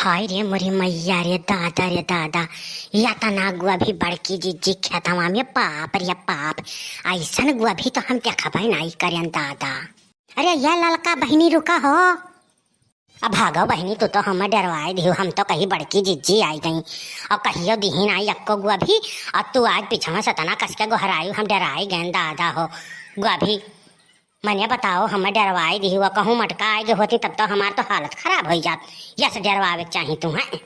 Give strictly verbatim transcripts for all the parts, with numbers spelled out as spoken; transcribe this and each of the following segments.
हाय रे मोरी मैया रे दादा रे दादा, यतना गोभी बड़की जिज्जी खेतवा में, बाप रे बाप, अइसन गोभी तो हम देखबे नाई करेन दादा। अरे या ललका बहिनी रुका हो। अब भागो बहिनी, तू तो हमें डरवाए दिहु, हम तो कही बड़की जिज्जी आई गई और कहियो दिहिन आई यक्को गोभी, और तू आज पीछवा से तना कस के गोहरायु, हम डराए गए दादा हो। गोभी मने बताओ, हमें डरवाई दिही, वो कहूँ मटका आए गए होती तब तो हमार तो हालत खराब होई जात। यस डरवावे के चाही तू, हैं?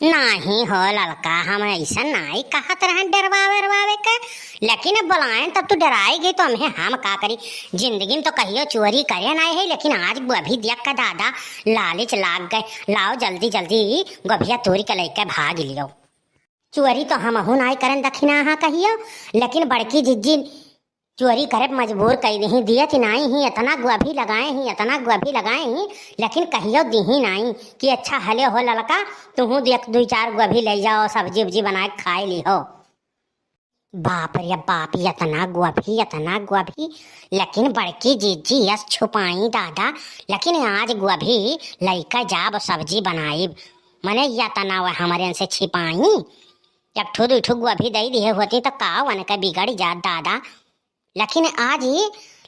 नाही हो ललका, हम अइसन नाही कहत रहन डरवावे, डरवावे के, लेकिन अब बुलाएन तब तू डराई गई तो हमें हम का करी? जिंदगी में तो कहियो चोरी करे नाही है, लेकिन आज गोभी देख के दादा लालच लाग गए, लाओ जल्दी जल्दी गोभिया तोरी के लेके भाग लियो। चोरी तो हमहू नाही करन दखिनाहा कहियो, लेकिन बड़की जिज्जी चोरी करे पे मजबूर कई दिही, दियत नाई ही, इतना गोभी लगाए ही, इतना गोभी लगाए ही, लेकिन कहियो दिही नाई कि अच्छा हले हो ललका, तुहू दे-, दुई चार गोभी ले जाओ, सब्जी उब्जी बनाए के खाए ली हो। बाप रे बाप, इतना गोभी, इतना गोभी, लेकिन बड़की जिज्जी यस छुपाई दादा, लेकिन आज गोभी लइका जाब सब्जी बनाइब, मने इतना वह हमरे से छिपाई। एक ठो दुई ठो गोभी दे दिहे होती तो का उनके बिगड़ जात दादा। लेकिन आज ही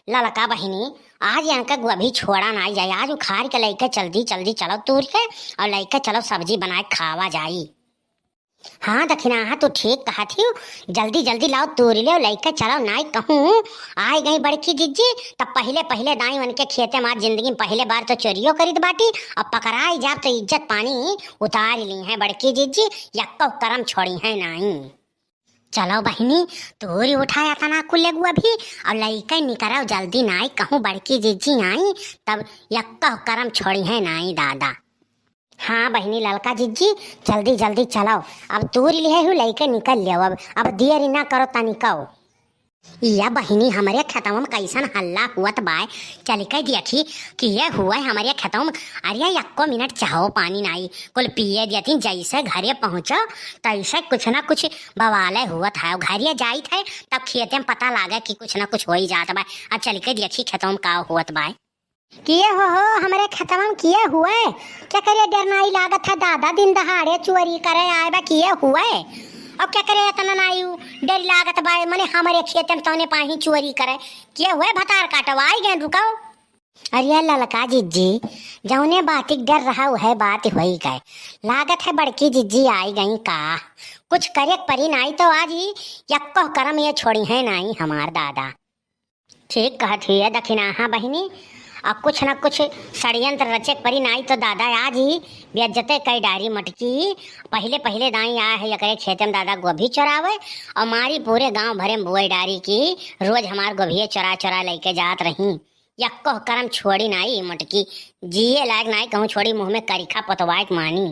ललका बहिनी, आज इनका गोभी छोड़ा ना जाए, आज उखाड़ के लेके जल्दी जल्दी चलो तूर के और लेके चलो सब्जी बनाए खावा जाई। हाँ दखिनाहा, तू ठीक कहत हियो, जल्दी जल्दी लाओ तूर ले लेके चलो, नाई कहूँ आए गई बड़की जिज्जी, तब पहले पहले दाई उनके खेते में आज जिंदगी में पहले बार तो चोरियो करित बाटी, अब पकड़ाई जाब तो इज्जत पानी उतार ली है बड़की जिज्जी, यक्को करम छोड़ी है नाई। चलो बहिनी, तूरी उठाया तना कुल्ले गोभी और लइके निकरो जल्दी, नाई कहूँ बड़की जिज्जी आई तब यक्को करम छोड़ी है नाई दादा। हाँ बहिनी ललका जिज्जी, जल्दी जल्दी चलो, अब तूरी लिहे हूँ लइके निकल लियो, अब अब देरी ना करो तनिको। या बहिनी हमरे खेतवा में कैसन हल्ला हुअत बाय, चल के देखी कि ये हुआ है हमरे खेतवा में। अरे यक्को मिनट चाहो पानी नाई, कुल पिए दियती, जैसे घरे पहुँचो तैसे कुछ ना कुछ बवाले हुअत है। घरे जाइत है तब खेते में पता लागे कि कुछ ना कुछ होई जात बाय। अब चल के देखी खेतवा में का हुअत बाय। किए हो, हो, हमरे खेतवा में किए हुए? केकरे डर नाई लागत है दादा, दिन दहाड़े चोरी करे आए बा, किए हुए? और केकरे इतना नाई उ डर लागत बा, मने हमरे खेते में तौने पाही चोरी करे। किए हुए भतार काटो, आई गए, रुको। अरे ललका जिज्जी, जौने बात के डर रहा उहे बात होई गए। लागत है बड़की जिज्जी आई गई का? कुछ करे के परी नाई तो आज ही यक्को करम ये छोड़ी है नाई हमार दादा। ठीक कहत हिये दखिनाहा बहिनी, आ कुछ न कुछ षड्यंत्र रचे के परी, नाई तो दादा आज ही बेइज्जते कई डारी मटकी। पहिले पहिले दाई आए है एकरे खेते में दादा गोभी चोरावे और मारी पूरे गांव भरे में बुआई डारी की रोज हमार गोभिये चोरा चोरा लेके जात रही। यक्को करम छोड़ी नाई मटकी, जिए लायक नाई कहूँ छोड़ी, मुँह में करिखा पोतवाए के मानी।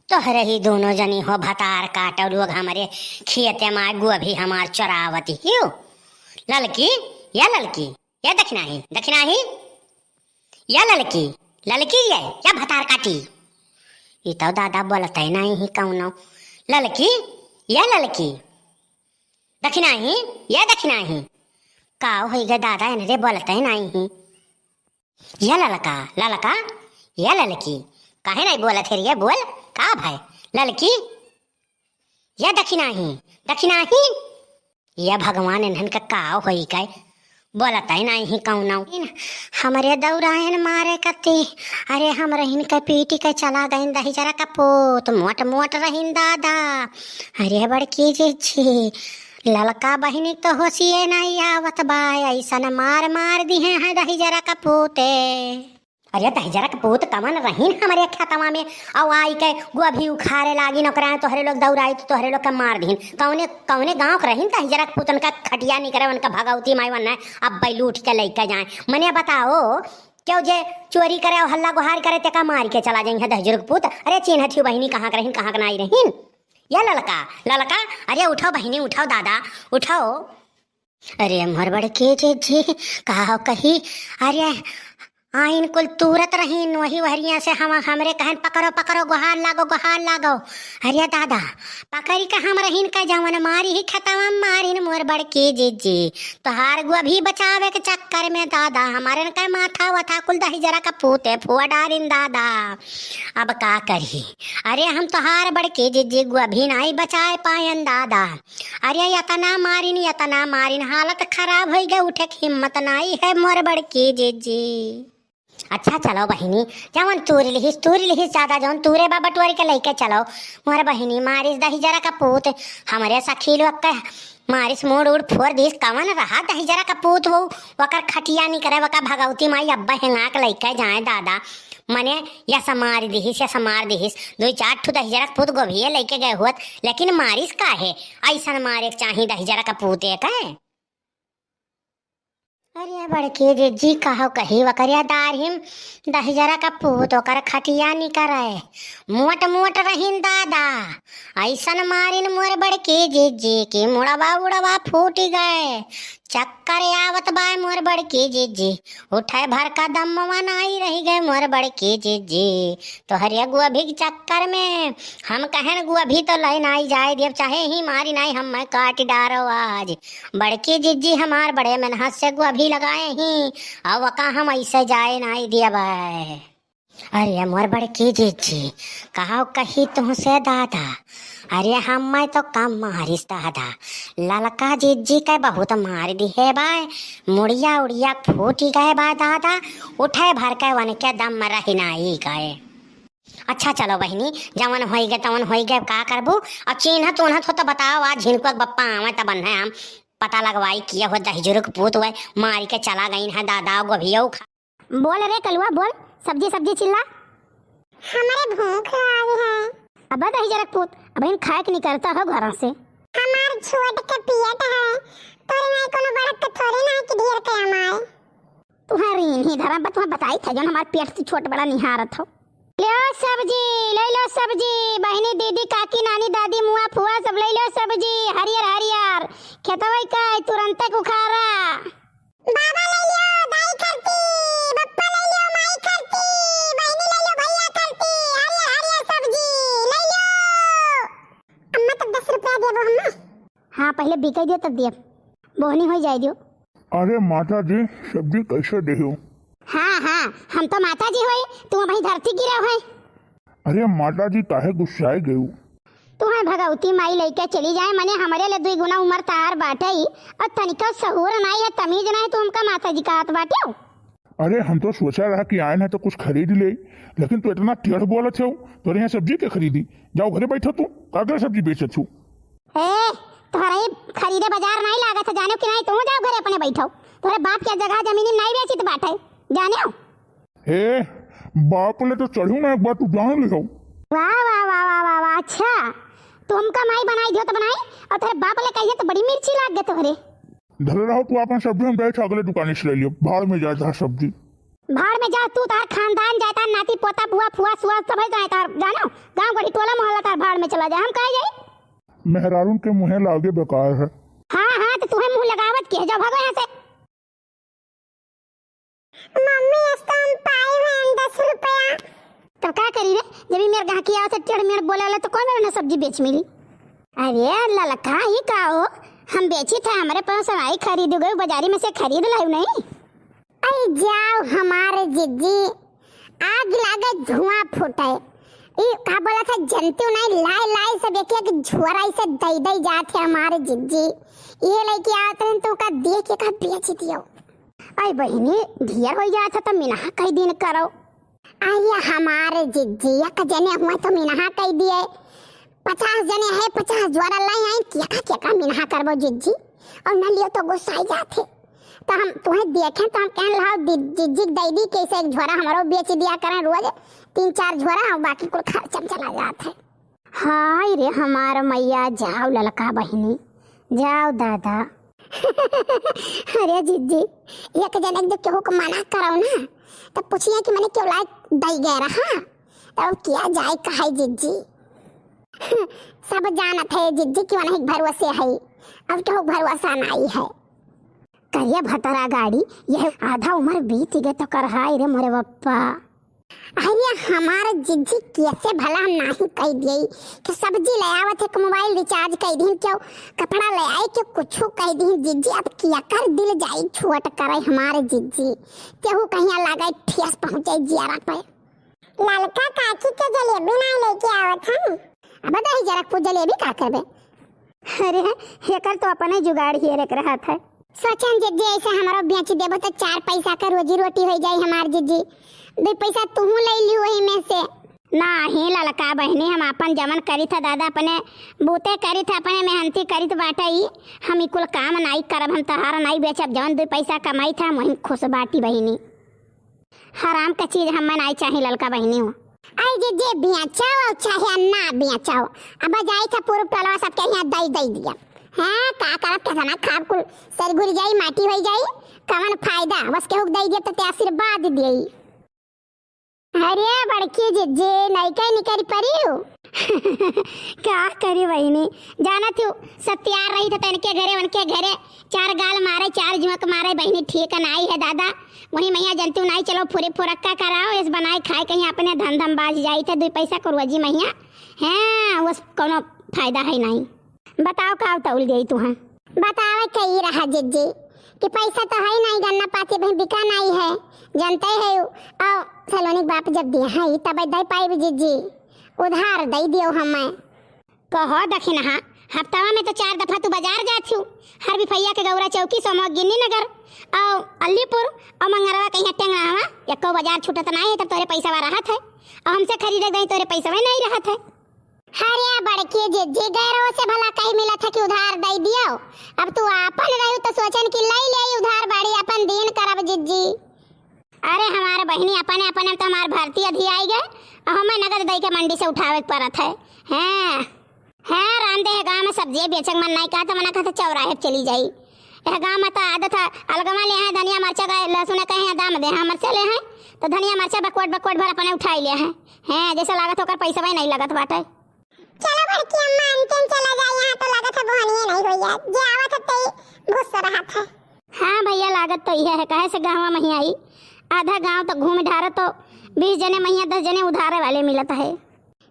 तोहरे ही दोनों जनी हो भतार काटो लोग, हमरे खेते में गोभी हमार चोरावत हियो। ललकी, या ललकी, या दखिनाही, दखिनाही, या ललकी, ललकी ये, या भतार काटी। ई तो दादा बोलत है नाई ही कौनो। ललकी, या ललकी, दखिनाही, या दखिनाही। का होई गे दादा, इनरे बोलत है नाई ही। या ललका, ललका, या ललकी, काहे नाई बोलत है रे, बोल, का भाई? ललकी, या दखिनाही, दखिनाही। या भगवान, इन्हन का का होई गए, बोलत है नाई ही कौनो। हमरे दौरायन मारे कती, अरे हमरे हिन के पीटी के चला गइन दहिजरा का पूत, मोट मोट रहीन दादा। अरे बड़की जिज्जी, ललका बहिनी तो होशिये नाई आवत बा, ऐसन मार मार दिहे हैं दहिजरा का पूते। अरे दहिजरा के पूत कवन रहीन हमरे खेतवा में, अउ आई के गोभी उखारे लागिन, ओकरा तोहरे लोग दौड़ाई तो तोहरे लोग के मार दीन। कौने, कौने गाँव के रहीन दहिजरा के पूत, उनका खटिया निकरे, उनका भगवती माई वन्ना अब बैल उठ के लइके जाए। मने बताओ, क्यों जे चोरी करे और हल्ला गुहार करे, तेका मार के चला जाइहैं दहिजरा के पूत। अरे चीन्हत ही बहिनी कहाँ के रहीन, कहाँ के नाई रहीन। या ललका, ललका, अरे उठो बहिनी, उठो दादा, उठो। अरे मोर बड़की जिज्जी, का हो कही, अरे आइन कुल तूरत रहीन, वही वहरिया से हम, हमरे कहन, "पकड़ो, पकड़ो, गोहार लागो, गोहार लागो।" अरे दादा, पकड़ी के हम रहीन का जवन मारी ही खेतवा मारिन मोर बड़की जिज्जी। तोहार गोभी बचावे के चक्कर में दादा, हमारे न कहे माथा वथा कुल दहिजरा का पूते फुआ डारिन दादा। अब का करी? अरे हम तोहार बड़की जिज्जी गोभी नाई बचाए पायन दादा। अरे यतना मारिन, यतना मारिन, हालत खराब होई गए, उठे के हिम्मत नाई है मोर बड़की जिज्जी। अच्छा चलो बहिनी, जवन तूर लिहिस, तूर लिहिस, ज्यादा जवन तूरे बा बटुअरी के लइके चलो। मोर बहिनी मारिस दहिजरा का पूत, हमरे सखी लोग के मारिस, मूड़ उड़ फोर दिस। कवन रहा दहिजरा का पूत वो, वकर खटिया निकरे, वका भगवती माई अब्बा हेंगा के लइके जाए दादा। मने यस मार दिहिस, यस मार दिहिस, दुई चार ठू दहिजरा का पूत गोभिये लइके गए होत, लेकिन मारिस काहे? अइसन मारे के चाही दहिजरा का पूत एक है। अरे बड़की जिज्जी, कहो कही वकरिया दारहिम दहिजरा का पूत ओकर खटिया निकरे। मोट मोट रहीन दादा, अइसन मारिन मोर बड़की जिज्जी की मुड़वा उड़वा फूट गए। चक्कर आवत बाय मोर बड़की जिज्जी, उठे भर का दमवा नाई रही गए मोर बड़की जिज्जी। तोहरे गोभी के चक्कर में हम कहन गोभी तो ले नाई जाए देब, चाहे ही मारी नाई हम मैं काट डारो आज। बड़की जिज्जी हमार बड़े मेहनत से गोभी लगाए ही, अब का हम ऐसे जाए नाई दिया बाय। अरे मोर बड़की जिज्जी, कहो कही तुहसे दादा, अरे हम मैं तो कम मारिस दादा, ललका जिज्जी के बहुत मार दिहे बाय, मुड़िया उड़िया फूटी गए बा दादा, उठे भर के वन के दम रही नाई गए। अच्छा चलो बहिनी, जवन होई गए तवन होई गए, का करबू? अब चीन्हत उन्हत हो तो बताओ, आज झिनकुआ के बप्पा आवे तब अन्हे हम पता लगवाई किया हो दहिजुरुक पूत हुए, मारी के चला गईन है दादा, गोभियो खा। बोल रे कलुआ बोल, सब्जी सब्जी चिल्ला। हमरे भूख लाग है। अबे दहिजरक पूत, अब इन खाए के निकलता हो घरों से। हमार छोट के पियत है, तोरे नाई कोनो बड़क के थोड़े ना है कि ढेर के हमाए। तुहार इन्हीं धरम बा, तुहार बताई था जौन हमार पेट से छोट बड़ा निहारत हो। लो सब्जी, ले लो सब्जी, बहिनी, दीदी, काकी, नानी, दादी, मुआ, फुआ, सब ले लो सब्जी, हरियर हरियर, खेतवई का है, तुरंते उखारा। बाबा ले लो, दाई खरती, बप्पा ले लो, माई खरती, बहिनी ले लो, भैया खरती, हरियर हरियर सब्जी ले लो। अम्मा तब दस रुपया देबो हम्मा। हाँ, पहले बिकाई दियो तब दियो, बोहनी हो जाए दियो। अरे माता जी, सब्जी कैसे देहो? हाँ, हाँ, हम तो माता जी होई, तू वहीं धरती गिरा है। अरे माता जी, काहे गुस्साए गयो? तू है भगवती माई लइके चली जाए, मने हमरे ले दुई गुना उम्र तार बाटे ही, और तनिको सहूर नाई है, तमीज नाई, तू हमका माता जी कहत बाटे हो। अरे हम तो सोचा रहा कि आए ना तो कुछ खरीद ले, लेकिन तू इतना टेढ़ बोलत हो, तोरे यहाँ सब्जी के खरीदी? जाओ घरे बैठो तू, का करे सब्जी बेचत हो? ए, तोहरा ही खरीदे बाजार नाई लागत है, जाने कि नाई? तू जाओ घरे अपने बैठो, तोहरे बाप के जगह जमीन नाई बेचित बाटे, जाने हो? हे, बाप ले तो चढ़ू ना एक बार, तू जान ले हो। वाह, वाह, वाह, वाह, वाह, वाह, अच्छा, तू हमका माई बनाई दियो तो बनाई, और तेरे बाप ले कहिए तो बड़ी मिर्ची लाग गए तोहरे। धरे रहो तू अपन सब्जी, हम जाए अगले दुकान से ले लियो, भाड़ में जाए तोहर सब्जी। भाड़ में जाओ तू, तार खानदान जाए, तार नाती पोता, बुआ, फुआ, सुआ, सब है जाए तार, जानो, गांव गढ़ी टोला मोहल्ला तार भाड़ में चला जाए, हम कहे जाई। मेहरारून के मुँहे लागे बेकार है। हाँ, हाँ, तो तुहे मुँह लगावत के है, जाओ भागो यहाँ से। मम्मी, आज तो हम पाए हैं दस रुपया। तब का करी रे, जब ई मेर गाहकी आवत है, टेढ़ मेढ़ बोला ला, तो कौन मेरे ना सब्जी बेच मिली? अरे ललका, ई का हो, हम बेची थे, हमरे पास आई खरीद गई, बाजारी में से खरीद लायू नहीं। आई जाओ हमारे जिज्जी, आग लागे धुआं फूटे। ई का बोला था, जनती नहीं, लाई लाई सब एक एक झोरा से दई दई जात है हमारे जिज्जी। ये लेके आवत रहन तो का देख के का बेच दियो। आई बहिनी, ढेर हो जात है तो मिनहा कई दिन करो। अरे हमारे जिज्जी, एक जने हुआ तो मिनहा कई दिए, पचास जने है, पचास जोड़ा लाई आई, केका केका मिनहा करबो जिज्जी, और न लियो तो गुस्साई जात है। तो हम तुम्हें देखें तो हम कहन लाओ दि-, जिज्जी के दई दी, कैसे एक झोरा हमरो बेच दिया करें रोज, तीन चार झोरा, और बाकी कुल खर्चा में चला जात है। हाय रे हमार मैया, जाओ ललका बहिनी, जाओ दादा। अरे जिज्जी, एक जने के केहू के मना करो ना, तब पूछिए कि मने क्यों लायक दई गए रहा, तब किया जाए कहाई जिज्जी। सब जानत है जिज्जी कि वनही के भरोसे है, अब केहू के भरोसा नाई है। करिया भतरा गाड़ी, यह आधा उमर बीत गए तो कर, हाय रे मोरे बप्पा। अरे हमार जिज्जी कैसे भला हम नाही कह दिए कि सब्जी ले आवत है कि मोबाइल रिचार्ज कह दीन, क्यों कपड़ा ले आए कि कुछ कह दीन जिज्जी, अब किया कर दिल जाई छोट करे हमार जिज्जी, केहू कहिया लागे ठेस पहुँचे जियारा पे। ललका काकी के जलेबी नाही लेके आवत हन। अब दही जरा कुछ जलेबी का करबे? अरे, एकर तो अपने जुगाड़ ही एक रहत है। सोचन जिज्जी, ऐसे हमरो बेच देबो तो चार पैसा का रोजी रोटी हो जाई हमार जिज्जी। दो पैसा तुहू ले लियो वही में से। नाही ललका बहिनी, हम आपन जवन करी था दादा, अपने बूते करी था, अपने मेहनती करी था बाटा ई। हम ई कुल काम नाही करब, हम तहार नाही बेचब, जवन दो पैसा कमाई था हम वही खुश बाटी बहिनी। हराम का चीज हमें नाही चाही ललका बहिनी हो। आई जे, जे बेचाओ चाहे ना बेचाओ, अब जाई था पूर्व टोलवा सबके यहाँ दई दई दिया। हाँ, का करब, केतना खाब, कुल सर घुर जाई, माटी होई जाई, कवन फायदा, बस केहू के दई दिया तो ते आशीर्वाद दिए। अरे बड़की जिज्जी, नहीं कहीं निकल पड़ी हो। का करी बहिनी, जानत हूँ, सत्यार रही था तनके घरे, उनके घरे, चार गाल मारे, चार जुआक मारे, बहिनी ठीक नाही है दादा। वही मैया जनतू नाही, चलो फुरे फुरक्का कराओ, इस बनाए खाए कहीं अपने धन धम बाज जाई थे, दो पैसा को रोजी मैया। हाँ, उस कोनो फायदा है नाही। बताओ का तौल गई तुहाँ? बतावे के ई रहा जिज्जी कि पैसा तो है नाही, गन्ना पाती भी बिका नाही है, जानते है। और सलोनी के बाप जब दिया है तब दे पाई जिज्जी, उधार दे दियो हमें। कहो दखिनहा, हफ्तावा में तो चार दफा तू बाजार जात हूँ। हर बिफैया के गौरा चौकी, सोमो गिन्नी नगर, और अलीपुर, और मंगरवा कहीं टेंगरावा, एको बाजार छूटत नाही है, तब तोरे पैसा रहत है, और हमसे खरीदे गई तोरे पैसा नाही रहत है। अरे बड़की जिज्जी, गैरों से भला कहीं मिलत है कि उधार दे दियो? अब तू आपन रहू तो सोचन कि ले ले उधार बाड़ी, अपन दीन करब जिज्जी। अरे हमारे बहिनी, अपने अपने तो हमार भर्ती अधि आई गए, और हमें नगद दई के मंडी से उठावे के पड़त है। हैं, हैं, रांधे है गाँव में सब्जी बेचक मन नाही कहा, तो मना कहते चौराहे पे चली जाई। यह गाँव में तो आदत है, अलगमा ले हैं धनिया मरचा का, लहसुन कहे हैं दाम दे, हाँ मरचा ले हैं, तो धनिया मरचा बकोट बकोट भर अपने उठाई ले हैं। हैं, जैसे लागत होकर पैसा भी नाही लगत बाटे। चलो बड़की अम्मा, अंतिम चला जाए, यहाँ तो लागत है बोहनिए नाही होई है, जे आवत है तई घुस रहत है। हाँ भैया, लागत तो यह है, कहे से गाँव में ही आई, आधा गाँव तो घूम ढारे तो बीस जने मैया दस जने उधारे वाले मिलत है।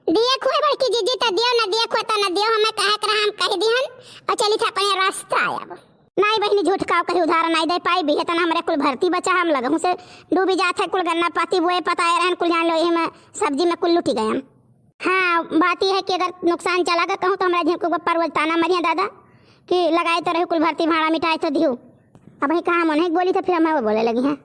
दिए खुए बड़की जिज्जी तो दियो, न दिए खुए तो न दियो, हमें कहे के रहा, हम कह दिहन और चली थे अपने रास्ता आयब। नाही बहिनी, झूठ काव कही, उधार नाही दे पाई भी है, तना हमरे कुल भर्ती बचा है, हम लगहूँ से डूबी जात है, कुल गन्ना पाती बोए पताए रहन, कुल जान लो यही में सब्जी में कुल लुटी गए हम। हाँ, बात यह है कि अगर नुकसान चला गया कहूँ तो हमरा झिनको बप्पा रोज ताना मरिया दादा कि लगाए तो रहे कुल भर्ती भाड़ा मिटाए तो दियो। अब वही कहाँ मन है बोली तो फिर हम वो बोले लगी हैं।